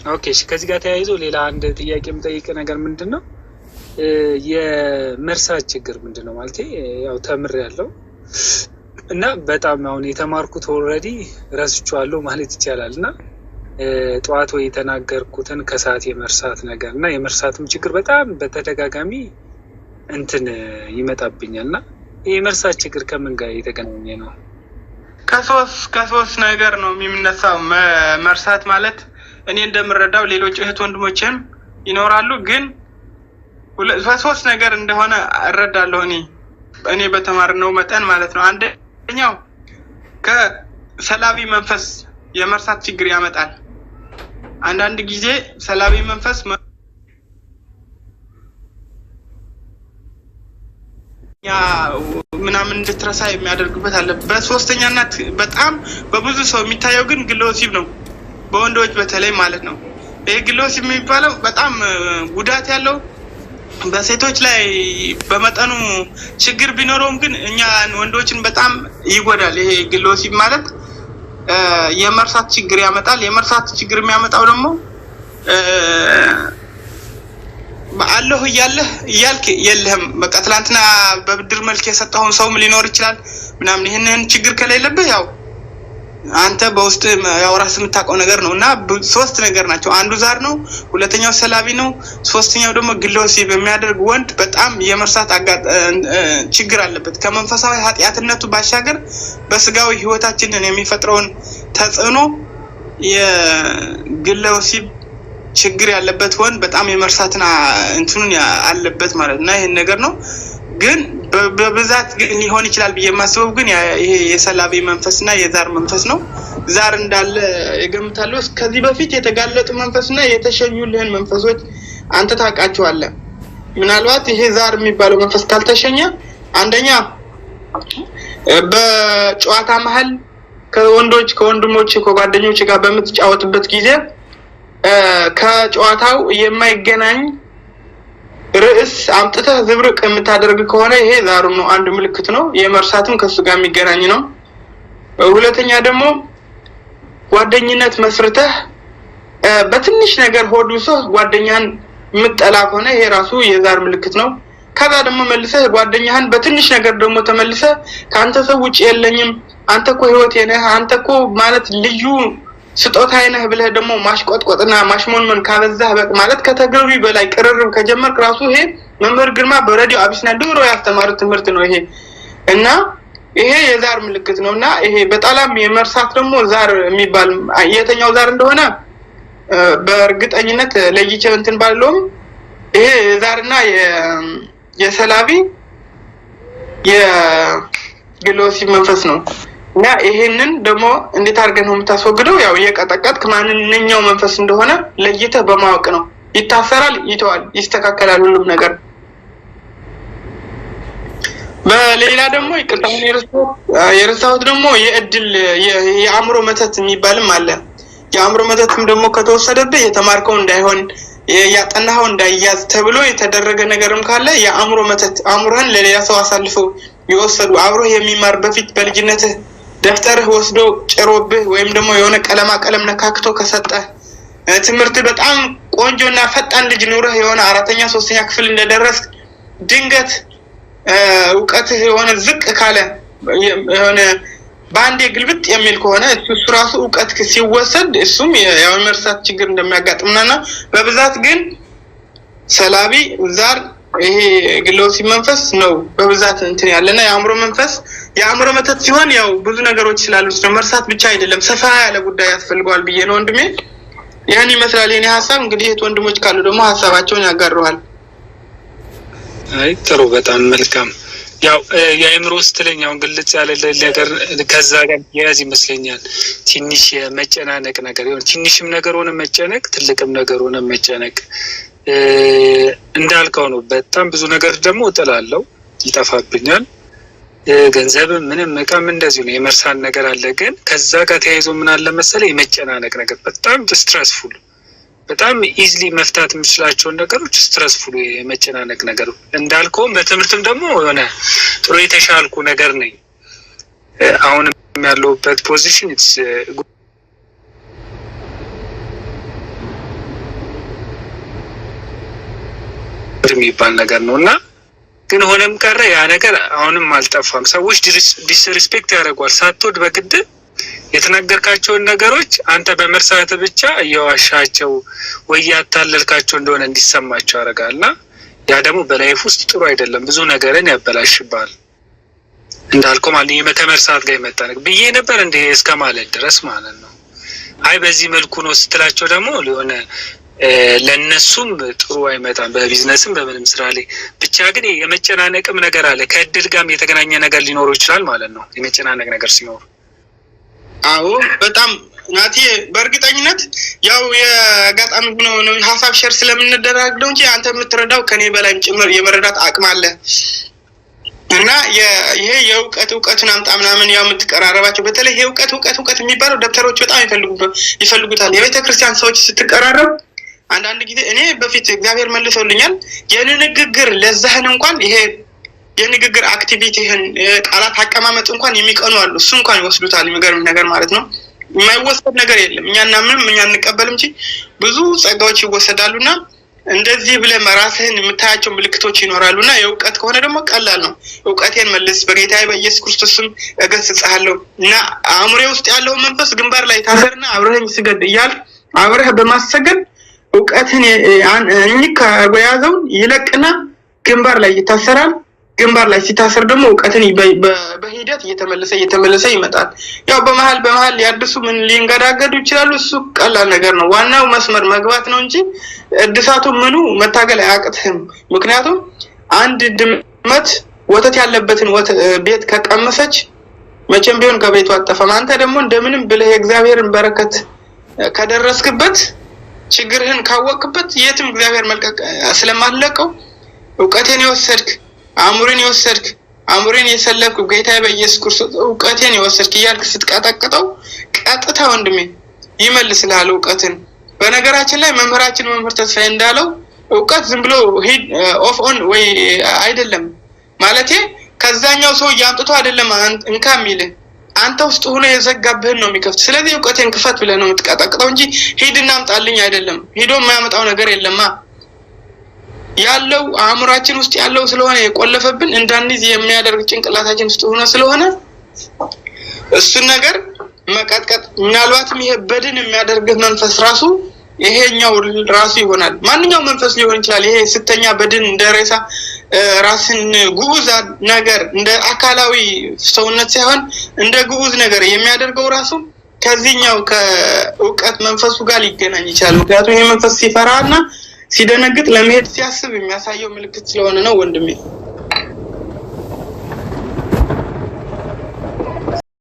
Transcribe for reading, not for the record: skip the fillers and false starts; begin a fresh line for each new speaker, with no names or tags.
Okay፣ እሺ። ከዚህ ጋር ተያይዞ ሌላ አንድ ጥያቄ የምጠይቅ ነገር ምንድን ነው፣ የመርሳት ችግር ምንድን ነው? ማለት ያው ተምሬያለሁ እና በጣም አሁን የተማርኩት already ረስቼዋለሁ ማለት ይቻላል። እና ጠዋት ወይ የተናገርኩትን ከሰዓት የመርሳት ነገር እና የመርሳትም ችግር በጣም በተደጋጋሚ እንትን ይመጣብኛል። እና የመርሳት ችግር ከምን ጋር የተገናኘ ነው?
ከሶስት ነገር ነው የሚነሳው መርሳት ማለት። እኔ እንደምረዳው ሌሎች እህት ወንድሞችም ይኖራሉ፣ ግን በሶስት ነገር እንደሆነ እረዳለሁ እኔ በተማርነው መጠን ማለት ነው። አንደኛው ከሰላቢ መንፈስ የመርሳት ችግር ያመጣል። አንዳንድ ጊዜ ሰላቢ መንፈስ ምናምን እንድትረሳ የሚያደርግበት አለ። በሶስተኛነት በጣም በብዙ ሰው የሚታየው ግን ግለ ወሲብ ነው፣ በወንዶች በተለይ ማለት ነው። ይህ ግለ ወሲብ የሚባለው በጣም ጉዳት ያለው፣ በሴቶች ላይ በመጠኑ ችግር ቢኖረውም ግን እኛን ወንዶችን በጣም ይጎዳል። ይሄ ግለ ወሲብ ማለት የመርሳት ችግር ያመጣል። የመርሳት ችግር የሚያመጣው ደግሞ አለሁ እያለህ እያልክ የለህም። በቃ ትላንትና በብድር መልክ የሰጠኸውን ሰውም ሊኖር ይችላል ምናምን። ይህንን ችግር ከሌለብህ ያው አንተ በውስጥ ያው ራስህ የምታውቀው ነገር ነው። እና ሶስት ነገር ናቸው። አንዱ ዛር ነው፣ ሁለተኛው ሰላቢ ነው፣ ሶስተኛው ደግሞ ግለ ወሲብ የሚያደርግ ወንድ በጣም የመርሳት ችግር አለበት። ከመንፈሳዊ ኃጢአትነቱ ባሻገር በስጋዊ ሕይወታችንን የሚፈጥረውን ተጽዕኖ የግለ ወሲብ ችግር ያለበት ወንድ በጣም የመርሳትን እንትኑን አለበት ማለት እና ይህን ነገር ነው። ግን በብዛት ግን ሊሆን ይችላል ብዬ የማስበው ግን ይሄ የሰላቢ መንፈስ እና የዛር መንፈስ ነው። ዛር እንዳለ እገምታለሁ። ከዚህ በፊት የተጋለጡ መንፈስ እና የተሸኙልህን መንፈሶች አንተ ታውቃቸዋለህ። ምናልባት ይሄ ዛር የሚባለው መንፈስ ካልተሸኘ አንደኛ በጨዋታ መሀል ከወንዶች፣ ከወንድሞች፣ ከጓደኞች ጋር በምትጫወትበት ጊዜ ከጨዋታው የማይገናኝ ርዕስ አምጥተህ ዝብርቅ የምታደርግ ከሆነ ይሄ ዛሩ ነው፣ አንድ ምልክት ነው። የመርሳትም ከሱ ጋር የሚገናኝ ነው። ሁለተኛ ደግሞ ጓደኝነት መስርተህ በትንሽ ነገር ሆድ ብሶህ ጓደኛህን የምትጠላ ከሆነ ይሄ ራሱ የዛር ምልክት ነው። ከዛ ደግሞ መልሰህ ጓደኛህን በትንሽ ነገር ደግሞ ተመልሰህ ከአንተ ሰው ውጭ የለኝም፣ አንተ እኮ ህይወቴ ነህ፣ አንተ እኮ ማለት ልዩ ስጦታዬ ነህ ብለህ ደግሞ ማሽቆጥቆጥና ማሽሞንመን ካበዛህ፣ በቅ ማለት ከተገቢ በላይ ቅርርብ ከጀመርክ ራሱ ይሄ መምህር ግርማ በሬዲዮ አቢሲኒያ ድሮ ያስተማሩት ትምህርት ነው ይሄ። እና ይሄ የዛር ምልክት ነው። እና ይሄ በጣም የመርሳት ደግሞ ዛር የሚባል የትኛው ዛር እንደሆነ በእርግጠኝነት ለይቼ እንትን ባለውም ይሄ የዛርና የሰላቢ የግለ ወሲብ መንፈስ ነው። እና ይሄንን ደግሞ እንዴት አድርገህ ነው የምታስወግደው? ያው እየቀጠቀጥክ ማንኛው መንፈስ እንደሆነ ለይተህ በማወቅ ነው። ይታሰራል፣ ይተዋል፣ ይስተካከላል ሁሉም ነገር። በሌላ ደግሞ ይቅርታ የረሳሁት ደግሞ የእድል የአእምሮ መተት የሚባልም አለ። የአእምሮ መተትም ደግሞ ከተወሰደብህ የተማርከው እንዳይሆን፣ ያጠናኸው እንዳይያዝ ተብሎ የተደረገ ነገርም ካለ የአእምሮ መተት፣ አእምሮህን ለሌላ ሰው አሳልፈው የወሰዱ፣ አብሮህ የሚማር በፊት በልጅነትህ ደብተርህ ወስዶ ጭሮብህ ወይም ደግሞ የሆነ ቀለማ ቀለም ነካክቶ ከሰጠህ፣ ትምህርት በጣም ቆንጆ እና ፈጣን ልጅ ኑረህ የሆነ አራተኛ ሶስተኛ ክፍል እንደደረስክ ድንገት እውቀትህ የሆነ ዝቅ ካለ፣ የሆነ በአንዴ ግልብጥ የሚል ከሆነ፣ እሱ ራሱ እውቀት ሲወሰድ እሱም ያው የመርሳት ችግር እንደሚያጋጥምና በብዛት ግን ሰላቢ፣ ዛር፣ ይሄ ግለ ወሲብ መንፈስ ነው በብዛት እንትን ያለና የአእምሮ መንፈስ የአእምሮ መተት ሲሆን ያው ብዙ ነገሮች ስላሉት ነው። መርሳት ብቻ አይደለም፣ ሰፋ ያለ ጉዳይ ያስፈልገዋል ብዬ ነው ወንድሜ። ይህን ይመስላል የኔ ሀሳብ። እንግዲህ እህት ወንድሞች ካሉ ደግሞ ሀሳባቸውን ያጋሩሃል።
አይ ጥሩ፣ በጣም መልካም። ያው የአእምሮ ስትለኝ አሁን ግልጽ ያለ ነገር ከዛ ጋር የያዝ ይመስለኛል። ትንሽ የመጨናነቅ ነገር ይሆን፣ ትንሽም ነገር ሆነ መጨነቅ፣ ትልቅም ነገር ሆነ መጨነቅ እንዳልከው ነው። በጣም ብዙ ነገር ደግሞ እጥላለሁ፣ ይጠፋብኛል። ገንዘብም ምንም እቃም እንደዚሁ ነው። የመርሳት ነገር አለ። ግን ከዛ ጋር ተያይዞ ምን አለ መሰለህ፣ የመጨናነቅ ነገር በጣም stressful፣ በጣም easily መፍታት የምችላቸውን ነገሮች stressful የመጨናነቅ ነገር፣ እንዳልከውም በትምህርትም ደግሞ የሆነ ጥሩ የተሻልኩ ነገር ነኝ። አሁንም ያለሁበት position የሚባል ነገር ነው። እና ግን ሆነም ቀረ ያ ነገር አሁንም አልጠፋም። ሰዎች disrespect ያደርጓል። ሳትወድ በግድ የተናገርካቸውን ነገሮች አንተ በመርሳት ብቻ እየዋሻቸው ወይ እያታለልካቸው እንደሆነ እንዲሰማቸው ያደርጋል። እና ያ ደግሞ በ life ውስጥ ጥሩ አይደለም። ብዙ ነገርን ያበላሽባል። እንዳልከው ማለት ከመርሳት ጋር የመጣ ነገር ብዬ ነበር እንደ እስከ ማለት ድረስ ማለት ነው። አይ በዚህ መልኩ ነው ስትላቸው ደግሞ ሊሆነ ለእነሱም ጥሩ አይመጣም። በቢዝነስም በምንም ስራ ላይ ብቻ ግን የመጨናነቅም ነገር አለ። ከእድል ጋርም የተገናኘ ነገር ሊኖረው ይችላል ማለት ነው። የመጨናነቅ ነገር ሲኖር።
አዎ፣ በጣም ናቲ፣ በእርግጠኝነት ያው የአጋጣሚ ሆኖ ነው ሀሳብ share ስለምንደራረግ ነው እንጂ አንተ የምትረዳው ከኔ በላይም ጭምር የመረዳት አቅም አለ። እና ይሄ የእውቀት እውቀቱን አምጣ ምናምን ያው የምትቀራረባቸው፣ በተለይ ይሄ እውቀት እውቀት እውቀት የሚባለው ደብተሮች በጣም ይፈልጉታል። የቤተ ክርስቲያን ሰዎች ስትቀራረብ አንዳንድ ጊዜ እኔ በፊት እግዚአብሔር መልሶልኛል፣ የንግግር ለዛህን እንኳን፣ ይሄ የንግግር activity ህን፣ ቃላት አቀማመጥ እንኳን የሚቀኑ አሉ። እሱ እንኳን ይወስዱታል። የሚገርም ነገር ማለት ነው። የማይወሰድ ነገር የለም። እኛ እናምንም፣ እኛ እንቀበልም እንጂ ብዙ ጸጋዎች ይወሰዳሉ። እና እንደዚህ ብለህ ራስህን የምታያቸው ምልክቶች ይኖራሉ። እና የእውቀት ከሆነ ደግሞ ቀላል ነው። እውቀቴን መልስ፣ በጌታዬ በኢየሱስ ክርስቶስ ስም እገስጽሃለሁ፣ እና አእምሮዬ ውስጥ ያለውን መንፈስ ግንባር ላይ ታሰርና አብረኸኝ ስገድ እያልክ አብረህ በማሰገድ እውቀትን እኝክ የያዘውን ይለቅና ግንባር ላይ ይታሰራል። ግንባር ላይ ሲታሰር ደግሞ እውቀትን በሂደት እየተመለሰ እየተመለሰ ይመጣል። ያው በመሀል በመሀል ሊያድሱ ምን ሊንገዳገዱ ይችላሉ። እሱ ቀላል ነገር ነው። ዋናው መስመር መግባት ነው እንጂ እድሳቱ ምኑ መታገል አያቅትህም። ምክንያቱም አንድ ድመት ወተት ያለበትን ቤት ከቀመሰች መቼም ቢሆን ከቤቱ አጠፋም። አንተ ደግሞ እንደምንም ብለህ የእግዚአብሔርን በረከት ከደረስክበት፣ ችግርህን ካወቅበት የትም እግዚአብሔር መልቀቅ ስለማትለቀው፣ እውቀቴን የወሰድክ፣ አእምሮን የወሰድክ፣ አእምሮን የሰለብክ፣ ጌታ በኢየሱስ ክርስቶስ እውቀቴን የወሰድክ እያልክ ስትቀጠቅጠው ቀጥታ ወንድሜ ይመልስልሃል እውቀትን። በነገራችን ላይ መምህራችን መምህር ተስፋዬ እንዳለው እውቀት ዝም ብሎ off on ወይ አይደለም፣ ማለቴ ከዛኛው ሰው እያምጥቶ አይደለም እንካ የሚልህ፣ አንተ ውስጥ ሆኖ የዘጋብህን ነው የሚከፍት። ስለዚህ እውቀቴን ክፈት ብለህ ነው የምትቀጠቅጠው እንጂ ሂድና አምጣልኝ አይደለም። ሂዶ የማያመጣው ነገር የለማ። ያለው አእምሯችን ውስጥ ያለው ስለሆነ የቆለፈብን፣ እንዳንይዝ የሚያደርግ ጭንቅላታችን ውስጥ ሆኖ ስለሆነ እሱን ነገር መቀጥቀጥ። ምናልባትም ይሄ በድን የሚያደርግህ መንፈስ ራሱ ይሄኛው ራሱ ይሆናል። ማንኛውም መንፈስ ሊሆን ይችላል። ይሄ ስተኛ በድን እንደ ሬሳ ራስን ግዑዝ ነገር፣ እንደ አካላዊ ሰውነት ሳይሆን እንደ ግዑዝ ነገር የሚያደርገው ራሱ ከዚህኛው ከእውቀት መንፈሱ ጋር ሊገናኝ ይችላል። ምክንያቱም ይህ መንፈስ ሲፈራ እና ሲደነግጥ ለመሄድ ሲያስብ የሚያሳየው ምልክት ስለሆነ ነው ወንድሜ።